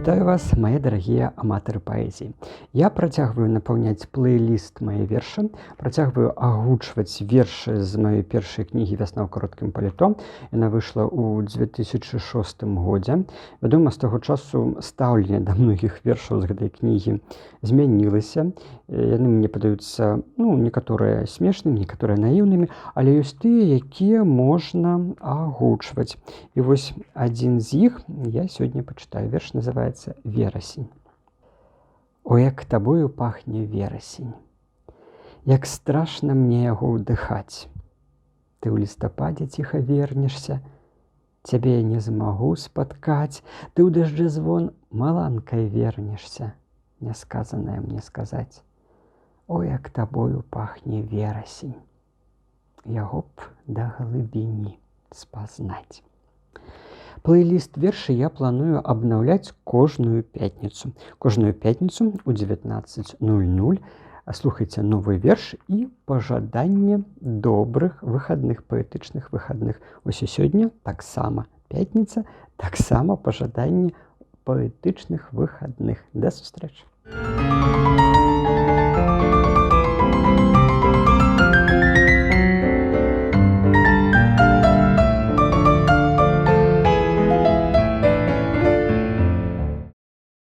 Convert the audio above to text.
Вітаю вас, мае дарагія аматары паэзіі. Я працягваю напаўняць плейліст «Мае вершы», працягваю агучваць вершы з маёй першай кнігі «Вясна ў кароткім паліто». Яна выйшла ў 2006 годзе. Вядома, з таго часу стаўленне да многіх вершаў з гэтай кнігі змянілася. Яны мне падаюцца, ну, некаторыя смешнымі, некаторыя наіўнымі, але ёсць тыя, якія можна агучваць. І вось адзін з іх я сёння пачытаю. Верш называецца «Верасень». О, як табою пахне верасень. Як страшна мне яго ўдыхаць. Ты ў лістападзе ціха вернешся, цябе я не змагу спаткаць, ты ў дажджы звон маланкай вернешся, нясказанае мне сказаць. О, як табою пахне верасень. Яго б да глыбіні спазнаць. Плейліст вершы я планую абнаўляць кожную пятніцу. Кожную пятніцу ў 19:00 слухайце новы верш і пажаданне добрых выхадных, паэтычных выхадных. Ось і сёння таксама пятніца, таксама пажаданне паэтычных выхадных. Да сустрэчы!